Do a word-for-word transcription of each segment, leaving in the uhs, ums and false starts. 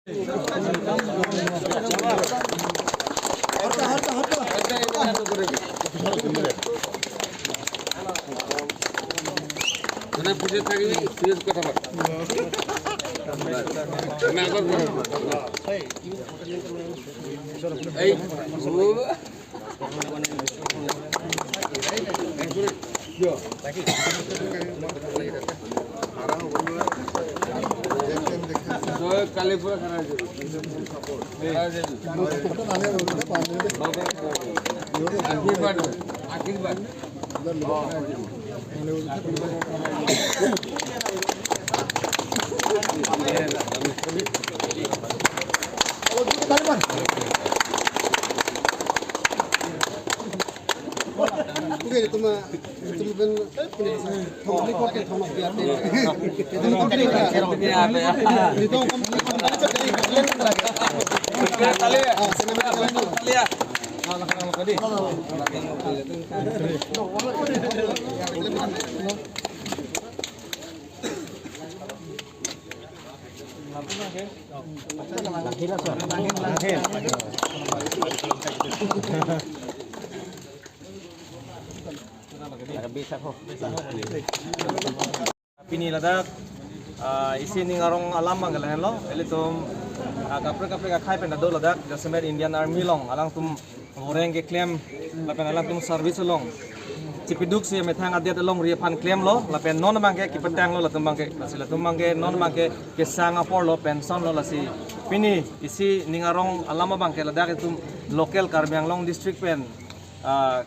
তোরা বুঝে থাকবি, তুই কথা বল। আমি আগর করে। এই, ও। Pini ladak, ah, isi ning arong alam abang ke lahenlo, ilitum, ah, kaprek kaprek akhei pen ta do ladak, jasemet Indian Army along, alangtum voreng keklem, lapen alangtum service along. Chipiduk si methang adet alongri aphan klemlo, lapen non abang ke kepetanglo latum abang ke, lasi latum abang ke, non abang ke kesang apor lo, pension lo, lasi pini isi ning arong alam abang ke ladak itum local Karbi Anglong district pen, ah,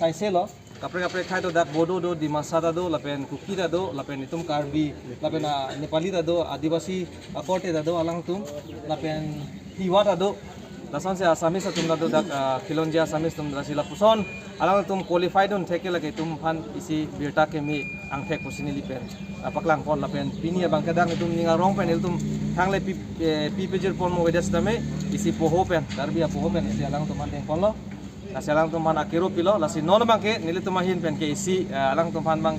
saise lo, kaprek kaprek akhei do dak, Bodo do, Dimasa ta do, lapen Kuki ta do, lapen itum Karbi, lapen, ah, Nepali ta do, Adivasi akorte ta do alangtum, lapen Tiwa ta do, lasonsi Assamese atum ta do dak, ah, Khilonjia Assamese atum, lasi lapuson alangtum qualified un theke lake itum aphan isi birta keme angthek pusi neli pen, ah, paklangpon, lapen pini abang ke dak itum ning arong pen ilitum thangle pi, eh, pi pejirpon mo avedet sitame isi poho pen, Karbi apoho pen isi alangtum aphan dengponlo. Lasi alangtum aphan akero pilo, lasi non abang ke nelitum ahin pen ke isi, eh, alangtum aphan abang,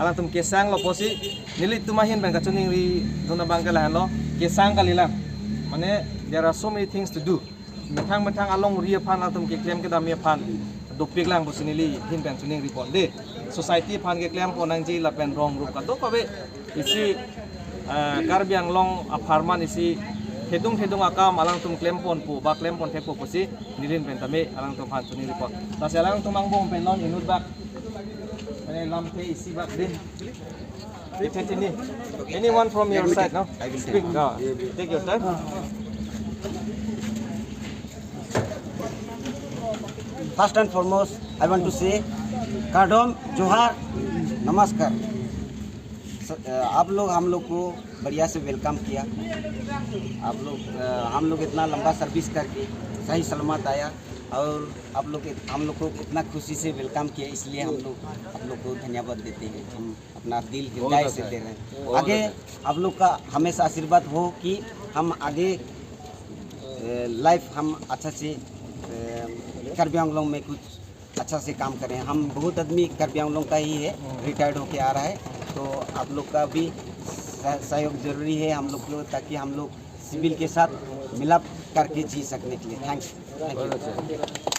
alangtum kesanglo pusi, nelitum ahin pen kachiningridun abang ke lahenlo, kesang kalilang. Mane, there are so many things to do. Methang methang alongri aphan alangtum keklem kedam aphan dopiklang pusi neli ahin pen chiningripon de. Society aphan keklempon nangji lapen rong rup kadokave isi, eh, Karbi Anglong apharman isi thedung thedung akam alangtum klemponpo, ba klempon thekpo pusi neli ahin pen tame alangtum aphan chiningripon. Lasi alangtum angbong pen non inut bak, mane lamthe isi bak din. Anyone from your side, no? I will speak. No. Take your time. First and foremost, I want to say, Kardom, Johar, Namaskar. स-, अ, आप लोग हम लोग को बढ़िया से वेलकम किया। आप लोग, अ, हम लोग इतना लंबा सर्विस करके सही सलामत आया और आप लोग इत-, हम लोग को इतना खुशी से वेलकम किया, इसलिए हम लोग आप लोग को धन्यवाद देते हैं। हम अपना दिल बहुत हृदय अच्छा से है। दे रहे हैं। बहुत आगे अच्छा है। आप लोग का हमेशा आशीर्वाद हो कि हम आगे, अ, लाइफ हम अच्छा से, अ, कार्बी आंगलोंग में कुछ अच्छा से काम करें। हम बहुत आदमी कार्बी आंगलोंग का ही है, रिटायर्ड होके आ रहा है, तो आप लोग का भी सह-, सहयोग जरूरी है हम लोग को, ताकि हम लोग सिविल के साथ मिलाप करके जी सकने के लिए। Thank you. Thank you.